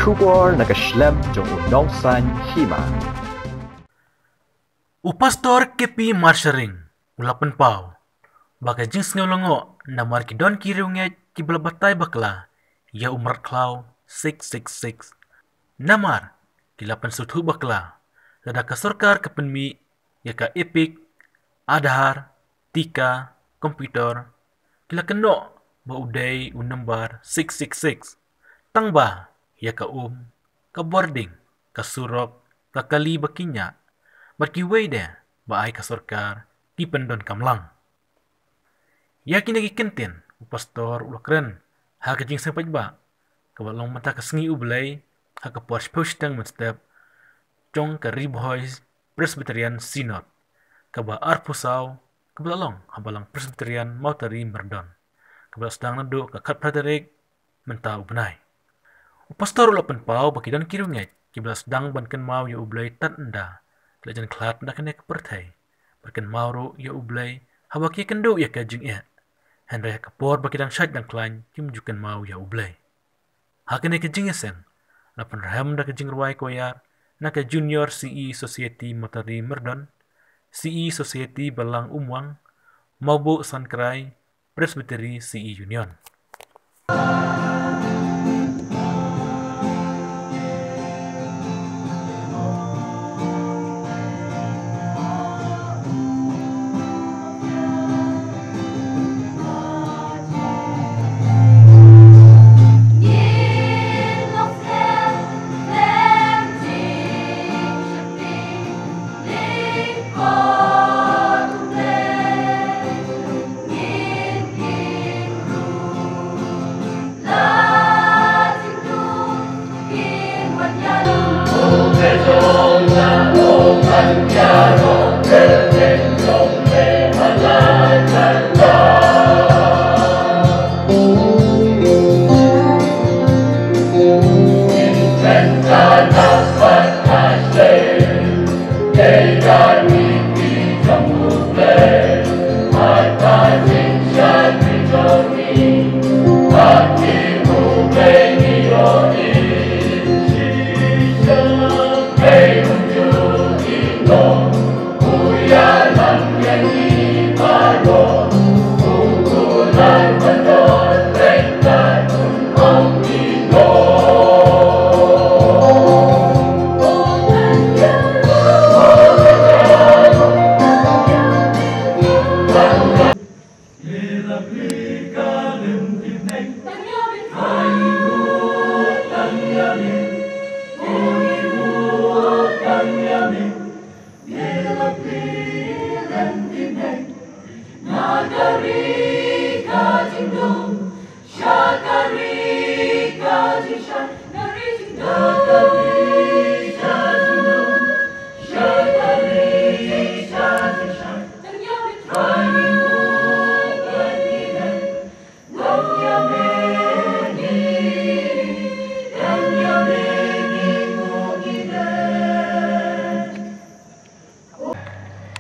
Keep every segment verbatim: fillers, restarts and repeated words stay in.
Khubor na ka shlem jong u nongsan hima. U Pastor K P Marsharing u la pynpaw ba ka jingsngew lyngngoh namar ki don ki riewngeit kiba la batai bakla ïa u mrad khlaw six six six. Namar ki la pynsngewthuh bakla lada ka sorkar ka pynmih ïa ka EPIC, Aadhaar, Tika, Computer, ki la kynnoh ba u dei u number six six six. Tang ba ïa ka um, ka bording, ka surok, ka kali ba ki ñiah bad kiwei de ba ai ka sorkar ki pyndonkam lang. Ïa kine ki kyntien u pastor u la kren ha ka jingseng paidbah kaba long mynta ka sngi U Blei ha ka por shiphew shiteng mynstep jong ka Ri Bhoi Presbyterian Synod kaba arphew saw, kaba la long ha Balang Presbyterian Mawtari Myrdon, kaba la sdang naduh ka khatphra tarik mynta u bnai. U pastor u la pynpaw ba ki don ki riewngeit kiba la sdang ban kynmaw ïa U Blei tad ynda ki la jan khlad na kane ka pyrthei, ban kynmaw ruh ïa U Blei haba ki kynduh ïa ka jingeh. Hynrei ha ka por ba ki dang shait dang khlaiñ kim ju kynmaw ïa U Blei. Ha kane ka jingïaseng la pynrhem da ka jingrwai koyar na ka Junior C E Society Mawtari Myrdon, C E Society Balang Umwang, Mawbuh Sankrai, Presbytery C E Union.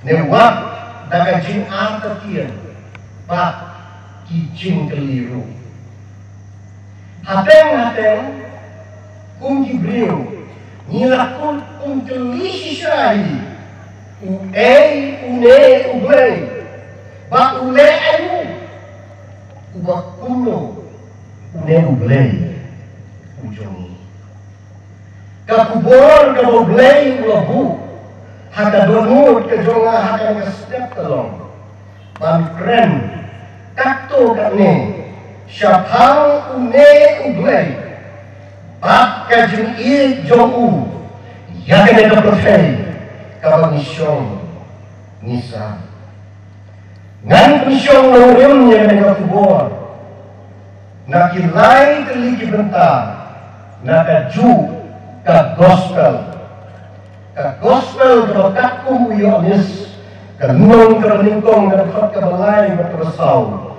Ne wat da ka jingartatien bad ki jingkylli ruh. Hateng hateng kum ki briew ngi la kut kum kylli shisha hi, uei une U Blei, bad u leh aïu, uba kumno une U Blei u jong ngi. Ka khubor kaba U Blei u la buh ha ka dohnud ka jong nga ha kane ka step ka long ban kren katto katne shaphang une U Blei bad ka jingïeit jong u ïa kane ka pyrthei kaba ngi shong ngi sah. Ngan pynshong nongrim ïa kane ka khubor na ki lai tylli ki bynta, na kajuh ka gospel. Ka gospel kaba katkum u Ïoannis, ka lynnong kaba nyngkong, ka dkhot kaba lai bad kaba saw,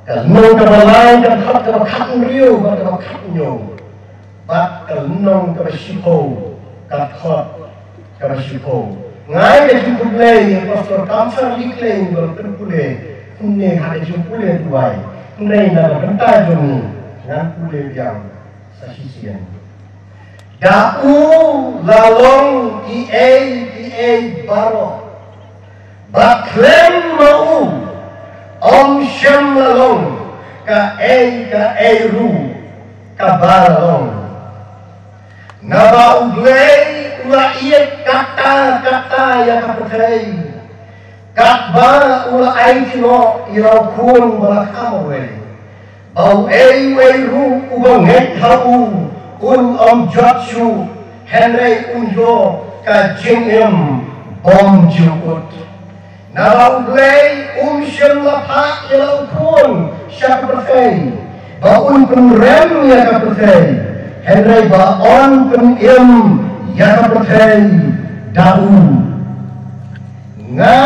ka lynnong kaba lai, ka dkhot kaba khathynriew bad kaba khathynñiew, bad ka lynnong kaba shiphew, ka dkhot kaba shiphew. Nga ai ka jingkhublei ïa Pastor Kamsar Likhleng ba la pynpule kumne ha ka jingpule duwai. Hynrei na ka bynta jong ngi ngan pule biang sa shisien. Da u la long kiei kiei baroh. Bad khlem ma u ym shym la long kaei kaei ruh kaba la long. Naba U Blei u la ïeit katta katta ïa ka pyrthei, katba u la aiti noh ïa la u Khun ba la kham away, ba uei uei ruh uba ngeit ha u un ym jot shuh, hynrei un ïoh ka jingim bymjukut. Naba U Blei um shym la phah ïa la u Khun sha ka pyrthei ba un pynrem ïa ka pyrthei, hynrei ba un pynim ïa ka pyrthei da u. Nga,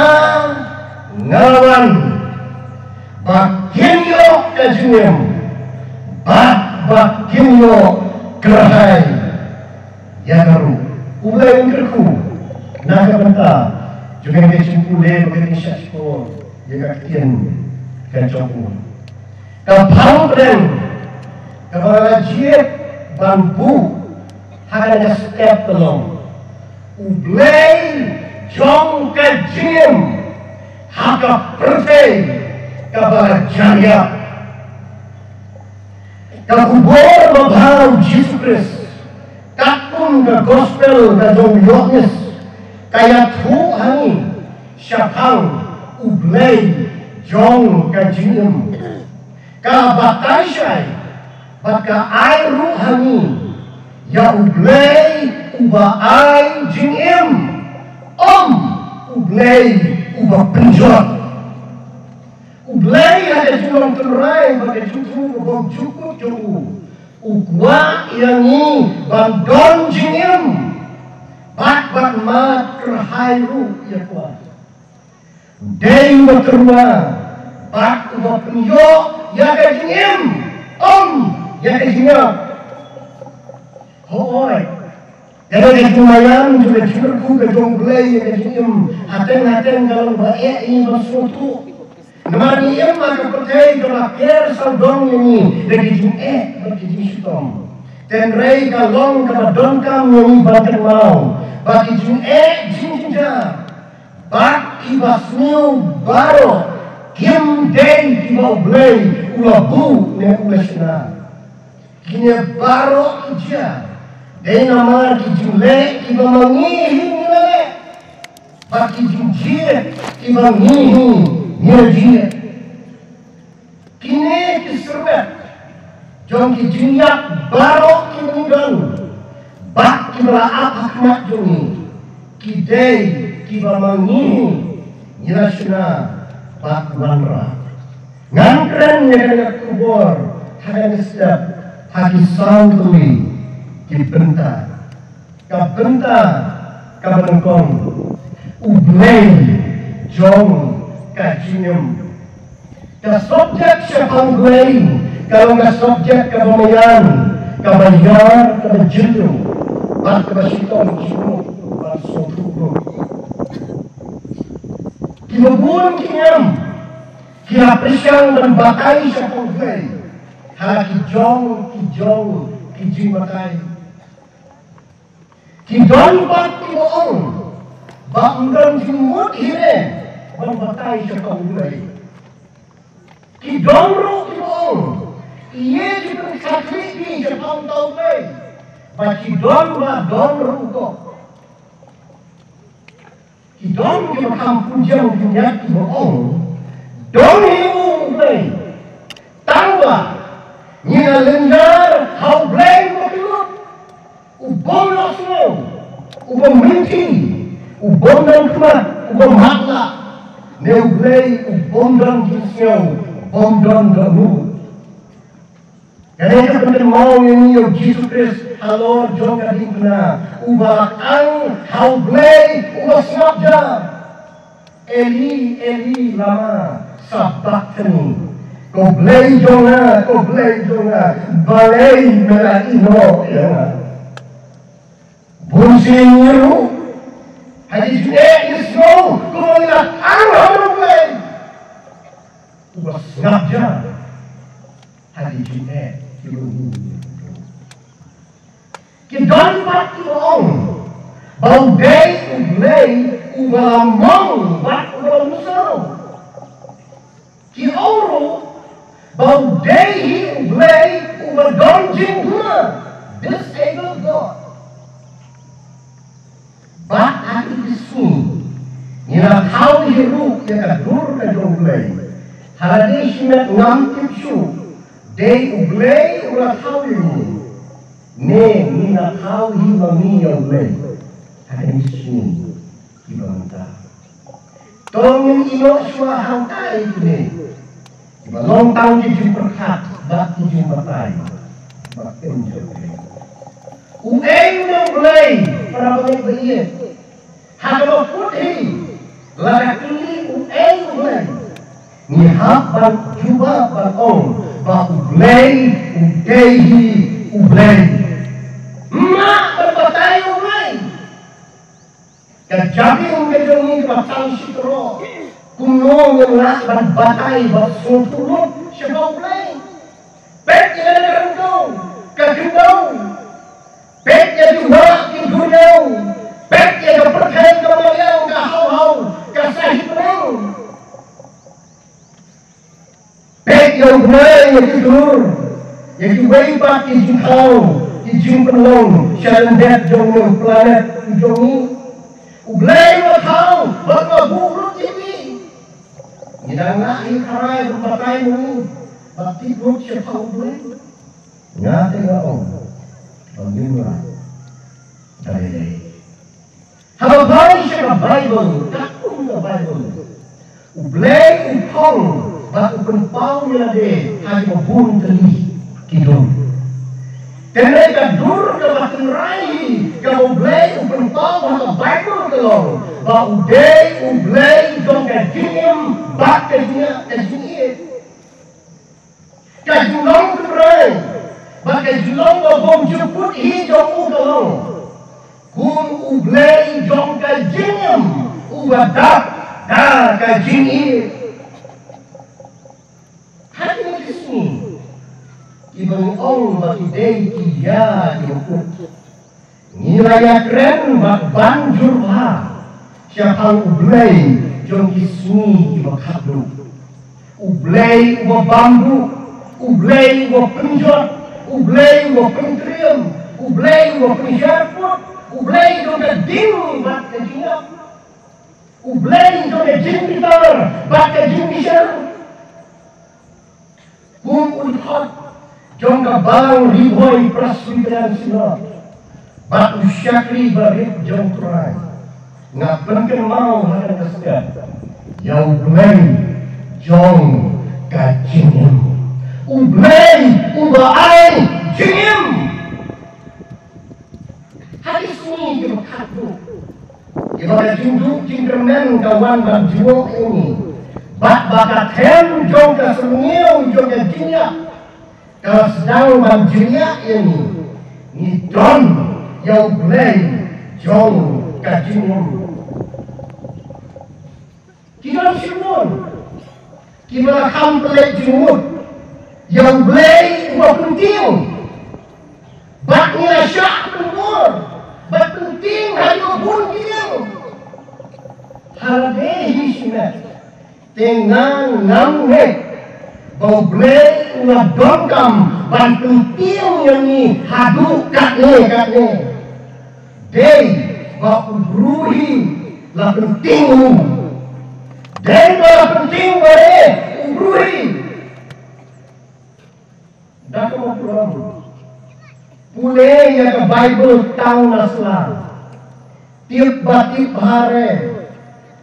nga la wan ba kin ïoh ka jingim, bad ba kin ïoh kyrhai ïa ka ruh. U Blei un kyrkhu na ka bynta jong ka jingpule bad ka jingshah shkor ïa ka ktien ka jong u. Ka phang pdeng kaba la jied ban buh ha kane ka step ka long: U Blei jong ka jingim ha ka pyrthei kaba la jariah. Ka khubor babha U Jisu Khrist, katkum ka gospel ka jong u Ïoannis, ka ïathuh ha ngi shaphang U Blei jong ka jingim. Ka batai shai bad ka ai ruh ha ngi ïa U Blei uba ai jingim, ym U Blei uba pynjot. U Blei ha ka jinglong tynrai bad ka jingthmu bymjukut jong u, u kwah ïa ngi ban don jingim bad ban mad kyrhai ruh ïa u. U dei uba tyrwa bad uba pynïoh ïa ka jingim, ym ïa ka jingïap. Hooid, ka dei ka jingmaïan jong ka jingkyrkhu ka jong U Blei ïa ka jingim hateng hateng ka long ba eh ïa ngi ban sngewthuh. Namar ngi im ha ka pyrthei kaba ker sawdong ïa ngi da ka jingeh bad ka jingshitom. Hynrei ka long kaba donkam ïa ngi ban kynmaw ba ki jingeh jingjynjar bad kiba sniew baroh kim dei kiba U Blei u la buh ne u la shna. Kine baroh ki jia dei namar ki jingleh kiba ma ngi hi ngi la leh, bad ki jingjied kiba ngi hi ngi la jied. Kine ki syrwet jong ki jingïap baroh kiba ngi don bad kiba la ap ha khmat jong ngi, ki dei kiba ma ngi hi ngi la shna bad wanrah. Ngan kren ïa kane ka khubor ha kane ka step ha ki saw tylli ki bynta. Ka bynta kaba nyngkong, U Blei jong ka jingim. Ka subject shaphang U Blei ka long ka subject kaba maïan, kaba ïar, kaba jylliew bad kaba shitom jingmut ban sngewthuh. Kiba bun ki niam ki la pyrshang ban batai shaphang U Blei ha ki jong ki jong ki jingbatai. Ki don pat kiba ong ba ym don jingmut hi re ban batai shaphang U Blei. Ki don ruh kiba ong ïa ki pynkhih ki shaphang U Blei. Ba ki don ba don ruh ko. Ki don kiba kham pynjah pynjah kiba ong don hi U Blei. Tangba ngi la lynñiar ha U Blei uba kyllut, u bym ïohsngew, uba mynthi, u bym don khmat, uba matlah, ne U Blei u bym don jingsngew, bym don dohnud. Kane ka pynkynmaw ïa ngi ïa U Jisu Khrist halor jong ka diengphna, uba la kang ha U Blei uba sngap jar. Eli, Eli, lama sabakthani? Ko Blei jong nga, ko Blei jong nga, balei me la ïehnoh ïa nga? Bun sien ngi ruh ha ki jingeh ngi sngew kumba ngi la kang ha U Blei uba sngap jar ha ki jingeh kiba ngi Ki don pat kiba ong ba u dei U Blei uba la mong bad uba la musaw. Ki ong ruh ba u dei hi U Blei uba don jingduna, disabled God. Bad ha kine ki sngi ngi la thaw hi ruh ïa ka dur ka jong U Blei. Ha lade shimet ngam tip shuh, dei U Blei u la thaw ïa ngi ne ngi la thaw hi ma ngi ïa U Blei. Ha kine ki sngi kiba mynta, to ngin ïoh shuwa hangta ïa kine kiba long tang ki jingpyrkhat bad ki jingbatai ba kem jong U Blei. U ei une U Blei, para bangeit ba ïeit? Ha kaba kut hi la ka kylli u ei U Blei, ngi hap ban jubab ban ong ba U Blei u dei hi U Blei. Ym lah ban batai U Blei. Ka jabieng ka jong ngi kaba tang shi tylli, kumno ngin lah ban batai ba sngewthuh lut sha U Blei? Peit ïa ka khyndew, ka khyndew. Peit ïa ki wah ki duriaw. Peit ïa ka pyrthei ka mariang, ka haw haw, ka sahit bneng. Peit ïa U Blei ïa ki dur, ïa kiwei pat ki jingthaw, ki jingpynlong sha lyndet jong u planet jong ngi. U Blei u la thaw bad u la buh lut ïa ngi. Ngi dang lah hi tharai ban batai ma u ba tip lut shaphang U Blei? Nga te nga ong ba ngim lah. Dei dei. Haba phai sha ka Baibl, katkum ka Baibl, U Blei u phong bad u pynpaw ïa lade ha kiba bun tylli ki dur. Kane ka dur kaba tynrai hi kaba U Blei u pynpaw ha ka Baibl ka long ba u dei U Blei jong ka jingim bad ka jingïa, ka jingïeit. Ka jinglong tynrai bad ka jinglong ba bym jukut hi jong u ka long kum U Blei jong ka jingim uba dap da ka jingïeit. Ha kine ki sngi kiba ngi ong ba ki dei ki ïa kiba kut, ngi la ïakren bad ban jur bha shaphang U Blei jong ki sngi kiba khatduh. U Blei uba bamduh, U Blei uba pynjot, U Blei uba pyntriem, U Blei uba pynhiar put, U Blei jong ka ding bad ka jingïap, U Blei jong ka jingbitar bad ka jingbishar. Kum u dkhot jong ka Balang Ri Bhoi Presbyterian Synod bad u shakri barit jong U Trai, nga pynkynmaw ha kane ka step ïa U Blei jong ka jingim. U Blei uba ai jingim. Ha ki sngi kiba khatduh, kiba ka jingduh jingkyrmen ka wan ban jngoh ïa ngi, bad ba ka them jong ka syrngiew jong ka jingïap ka la sdang ban jingïap ïa ngi, ngi don ïa U Blei jong ka jingim. Ki don shibun kiba la kham pynleit jingmut ïa U Blei uba pyntieng, bad ngi la shah pynbor bad pyntieng ha kiba bun ki liang. Ha lade hi shimet te nga ngam ngeit ba U Blei u la donkam ban pyntieng ïa ngi haduh katne katne. Dei ba u briew hi la pyntieng u. Dei ba la pyntieng ba re u briew hi. Da kaba pule, pule ïa ka Baibl tang na sla. Tip ba tip bha re.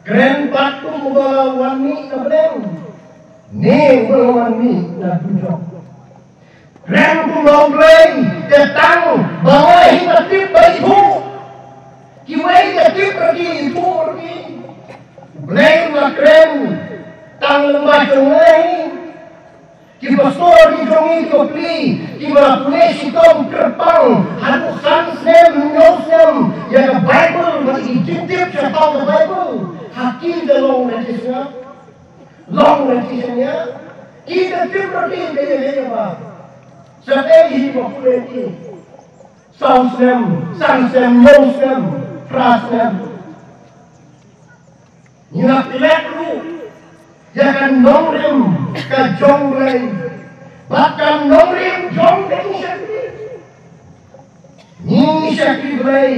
Kren pat kum uba la wan mih na bneng ne uba la wan mih na dujok. Kren kum U Blei, te tang ba nga hi nga tip ba ithuh. Kiwei ki tip ruh ki ithuh ruh ki. U Blei u la kren tang lyngba jong nga hi. Ki pastor ki jong ngi ki pule, kiba la pule shitom kyrpang haduh san snem hynñiew snem ïa ka Baibl bad ki jingtip shaphang ka Baibl. Ha ki da long na ki sngap, long na ki sngap. Ki da tip ruh ki ka ïa ka ïa ba sa ei hi ba pule ki. Saw snem, san snem, hynñiew snem, phra snem. Ngi la pynlong ruh ïa ka nongrim ka jong U Blei bad ka nongrim jong ka jingshakri. Ngi shakri Blei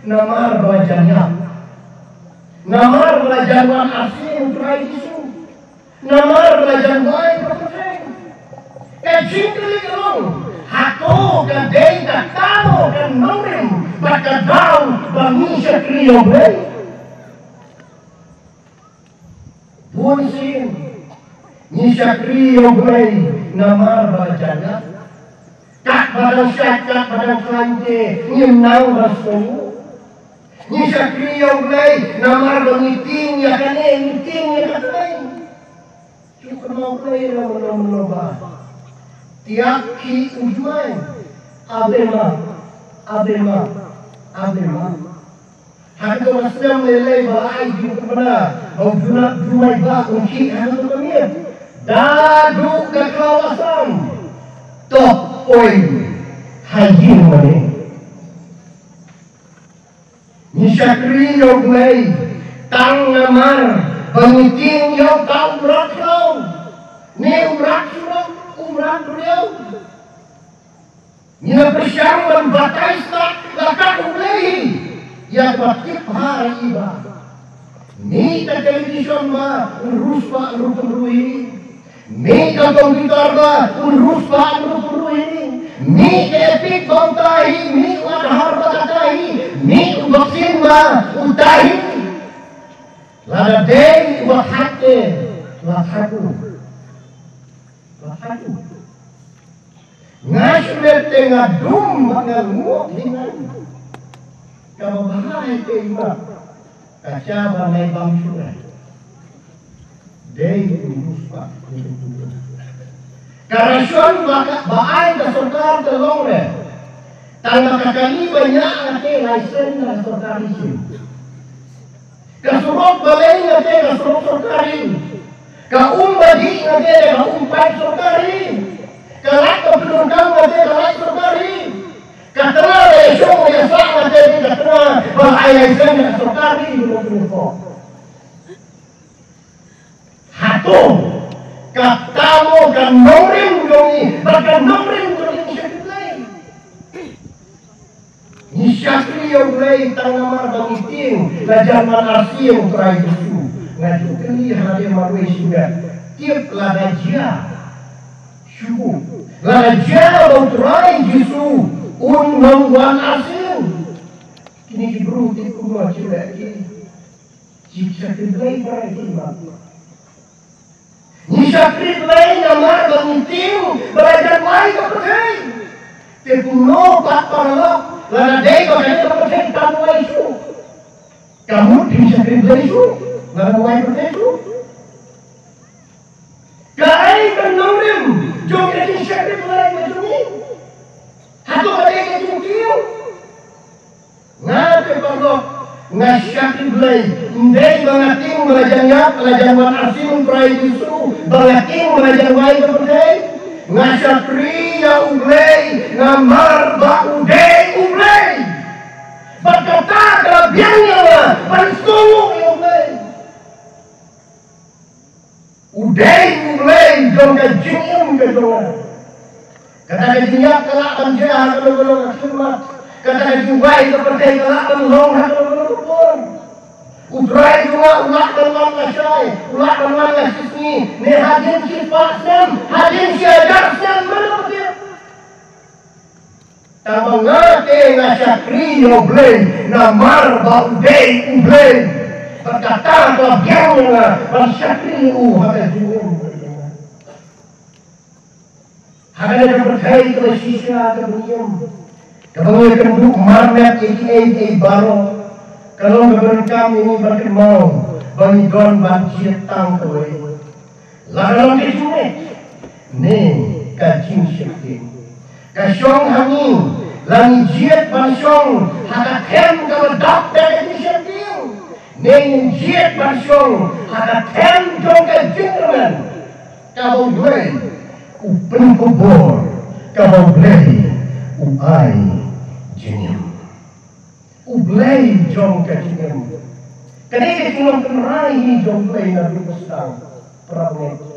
namar ba la jan ïap, namar ba la jan wan arsien U Trai Jisu. Namar ba la jan wai ba pyrthei. Ka jingkylli ka long, hato ka dei ka tano ka nongrim bad ka daw ba ngi shakri ïa U Blei? Bun sien ngi shakri ïa U Blei namar ba la jan ïap. Katba dang shait, katba dang khlaiñ te ngim nang ban sngew. Ngi shakri ïa U Blei namar ba ngi tieng ïa kane, ngi tieng ïa kata. Shu kynmaw pyrshah ïa U Blei, ïa U Blei ba tiap ki u juai. Abe ma, abe ma, abe ma. Haduh ka snem lei lei ba ai ju kena ba u juai ba un ki haduh ka miet. Da duh ka khlaw Assam. Top point ha ïing mane. Ngi shakri ïa U Blei tang namar ba ngi tieng ïa uta u mrad khlaw ne u mrad surok, u mrad briew. Ngi la pyrshang ban batai stad la kat U Blei hi ïa kaba tip ha ïa iba. Mih ka television ma un ruh spah un ruh pynroi. Mih ka computer ba un ruh spah un ruh pynroi. Mih ka Epic ba uta hi, mih u Aadhaar ba kata hi, mih u vaccine ba uta hi. Lada dei uba thait te la thait u. La thait u. Nga shu leh te nga dum bad nga nguh hi ngan. Kaba bha hi te i mat ka shah ba nai bam shuh. Dei u nus ba. Ka ration ba ka, ba ai ka sorkar ka long re. Tang ba ka kali ba ñiah ka te license ka sorkar i shu. Ka surok ba leng nga te ka surok sorkari. Ka um ba dih nga te ka um paip sorkari. Ka lait ka pyndonkam nga te ka lait sorkari. Ka tnga ba ïashong ïasah nga te ka tnga ba ai license ka sorkari. Hato ka tamo ka nongrim jong ngi bad ka nongrim jong ngi sha U Blei? Ngi shakri ïa U Blei tang namar ba ngi tieng la jan wan arsien U Trai Jisu. Nga ju kylli ha lade marwei shuh, tip lada jia shuh, lada jia ba U Trai Jisu un ym wan arsien, kine ki briew tip kumno shuh ki. Ngi shakri Blei ba ngi tieng. Ngi shakri Blei namar ba ngi tieng ba la jan wai ka pyrthei. Te kumno pat paralok lada dei ba ka pyrthei kam wai shuh? Ka mut ngi shakri Blei shuh lada wai pyrthei shuh. Kaei ka nongrim jong ka jingshakri Blei ka jong ngi? Hato ka dei ka jingtieng? Nga te paralok nga shakri Blei, ym dei ba nga tieng ba la jan ïap, ba la jan wan arsien U Trai Jisu, ba nga tieng ba la jan wai ka pyrthei. Nga shakri ïa U Blei namar ba u dei U Blei. Bad kata ka la biang ïa nga ban sngewnguh ïa U Blei. U dei U Blei jong ka jingim ka jong nga. Kata ka jingïap ka lah ban jia ha kano kano ka khmat. Kata ka jingwai ka pyrthei ka lah ban long ha kano kano ka por. U Trai jong nga u lah ban wan lashai, u lah ban wan lashisngi, ne hadien shispah snem, hadien shi hajar snem, mano ba tip. Tang ba nga te nga shakri ïa U Blei namar ba u dei U Blei. Bad kata ka biang ïa nga ban shakri ïa u ha ka jingim. Ha kane ka pyrthei kaba shisha kaba ngi im, kaba ngi ïakynduh marmet ïa kiei kiei baroh, ka long kaba donkam ïa ngi ban kynmaw ba ngi don ban jied tang kawei. La ka long ka jingngeit ne ka jingsheptieng. Ka shong ha ngi, la ngi jied ban shong ha ka them kaba dap da ka jingsheptieng, ne ngi jied ban shong ha ka them jong ka jingkyrmen, kaba U Blei u pynkup bor, kaba U Blei u ai jingim. U Blei jong ka jingim. Kane ka jinglong tynrai hi jong U Blei naduh ba sdang. Para bangeit.